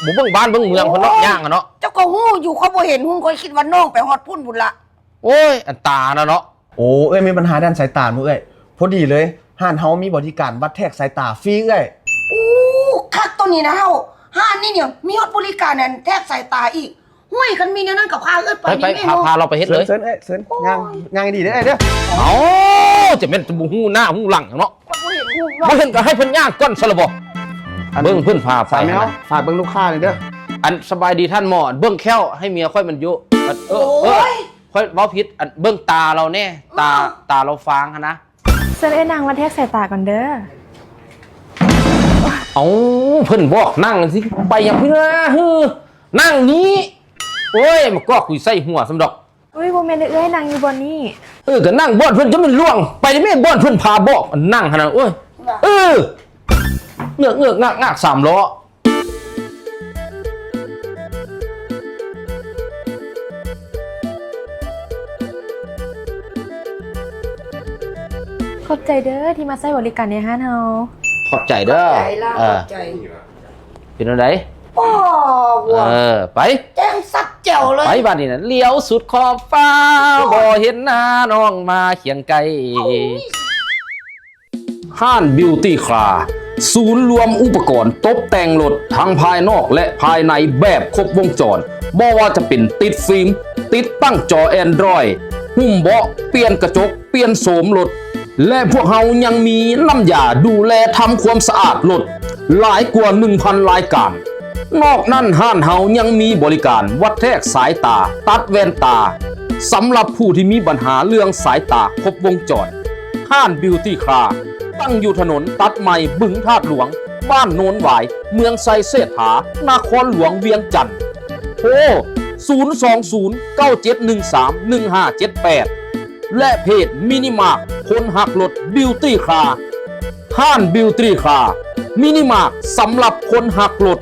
ບໍ່ເບິ່ງບ້ານເບິ່ງເມືອງເພິ່ນເນາະ ໂອ້ຍ ຍ່າງຫັ້ນເນາະ. ເຈົ້າກໍຮູ້ຢູ່ ຂ້ອຍບໍ່ເຫັນຫຸ່ງ ຂ້ອຍຄິດວ່ານ້ອງໄປຮອດພຸ້ນພຸ້ນລະ. ໂອ້ຍ ອັນຕານະເນາະ. ໂອ້ ເອື້ອຍມີບັນຫາດ້ານສາຍຕາບໍ່ເອື້ອຍ? ພໍດີເລີຍ ຮ້ານເຮົາມີບໍລິການວັດແທກສາຍຕາຟຣີເອື້ອຍ. ໂອ້ ຄັກໂຕນີ້ນະເຮົາ. ຮ້ານນີ້ນີ້ມີຮອດບໍລິການອັນແທກສາຍຕາອີກ. ຫ້ວຍ ຄັນມີແນວນັ້ນກໍພາເອື້ອຍໄປ ໄປ ນີ້ແມ່ ພາ ເນາະ ພາລາວໄປເຮັດເລີຍ. ເຊີນ ເຊີນເອື້ອຍ ເຊີນ. ໂອ້ຍ ຍ່າງ ຍ່າງດີເດີເດີ້. ເອົ້າ ຈະແມ່ນຈະບໍ່ຮູ້ໜ້າຮູ້ຫຼັງເນາະ. ບໍ່ເຫັນ ບໍ່ເຫັນກໍໃຫ້ເພິ່ນຍ່າງກ່ອນຊະລະບໍ. ອັນ ເບິ່ງເພິ່ນພາໄປ ສາມແມວ ຫັ້ນນະ ຝາກເບິ່ງລູກຄ້າແດ່ເດີ້. ອັນ ສະບາຍດີທ່ານໝໍ. ອັນ ເບິ່ງແຂ້ວໃຫ້ເມຍຂ້ອຍມັນຢູ່. ອັນ ເອີ ໂອ້ຍ ເອີ ຂ້ອຍເວົ້າຜິດ. ອັນ ເບິ່ງຕາລາວແດ່. ຕາ ເອີ ຕາລາວຟາງຫັ້ນນະ. ເຊີນເອື້ອຍນັ່ງມາແທກສາຍຕາກ່ອນເດີ້. ເອົ້າ ເພິ່ນບອກນັ່ງ ຊິໄປຫຍັງພຸ້ນນະ? ຫັ້ນ ນັ່ງນີ້. ໂອ້ຍ ມາກອກຄຸຍໃສ່ຫົວຊ້ຳດອກ. ອຸ້ຍ ບໍ່ແມ່ນເດີ້ເອື້ອຍ ນັ່ງຢູ່ບ່ອນນີ້. ເອີ ກໍນັ່ງບ່ອນເພິ່ນ ຈະແມ່ນລ່ວງໄປແມ່ນບ່ອນເພິ່ນພາບອກ ນັ່ງຫັ້ນນະ. ໂອ້ຍ ເອີ ເງືອກໆງາກໆສາມລໍ້. ຂອບໃຈເດີ້ທີ່ມາໃຊ້ບໍລິການໃນຮ້ານເຮົາ. ຂອບໃຈເດີ້. ຂອບໃຈລະ ເອີ ຂອບໃຈ. ເປັນແນວໃດ? ອໍ ເອີ ໄປ ແຈ້ງຊັດແຈ່ວເລີຍ. ໄປບາດນີ້ນະ ລ້ຽວສຸດຂອບຟ້າ ໂອ້ຍ ບໍ່ເຫັນໜ້ານ້ອງມາຄຽງໃກ້. ໂອ້ຍ ຮ້ານບິວຕີ້ຄລາ ສູນລວມອຸປະກອນຕົບແຕ່ງລົດທັງພາຍນອກ ແລະ ພາຍໃນແບບຄົບວົງຈອນ, ບໍ່ວ່າຈະເປັນຕິດຟິມ, ຕິດຕັ້ງຈໍແອນດຣອຍ, ຫຸ້ມເບາະ, ປ່ຽນກະຈົກ, ປ່ຽນໂສມລົດ ແລະ ພວກເຮົາຍັງມີນ້ຳຢາດູແລທຳຄວາມສະອາດລົດຫຼາຍກວ່າໜຶ່ງພັນລາຍການ. ນອກນັ້ນ, ຮ້ານເຮົາຍັງມີບໍລິການວັດແທກສາຍຕາ, ຕັດແວ່ນຕາ ສຳລັບຜູ້ທີ່ມີບັນຫາເລື່ອງສາຍຕາຄົບວົງຈອນ. ຮ້ານບິວຕີ້ຄລາ ຕັ້ງຢູ່ຖະໜົນຕັດໃໝ່ ບຶງທາດຫຼວງ, ບ້ານໂນນຫວາຍ, ເມືອງໄຊເສດຖາ, ນະຄອນຫຼວງວຽງຈັນ. ໂທ ສູນສອງສູນ ເກົ້າເຈັດໜຶ່ງສາມ ໜຶ່ງຫ້າເຈັດແປດ ແລະ ເພຈມິນິມາກ ຄົນຮັກລົດບິວຕີ້ຄລາ. ຮ້ານບິວຕີ້ຄລາ ມິນິມາກ ສຳລັບຄົນຮັກລົດ.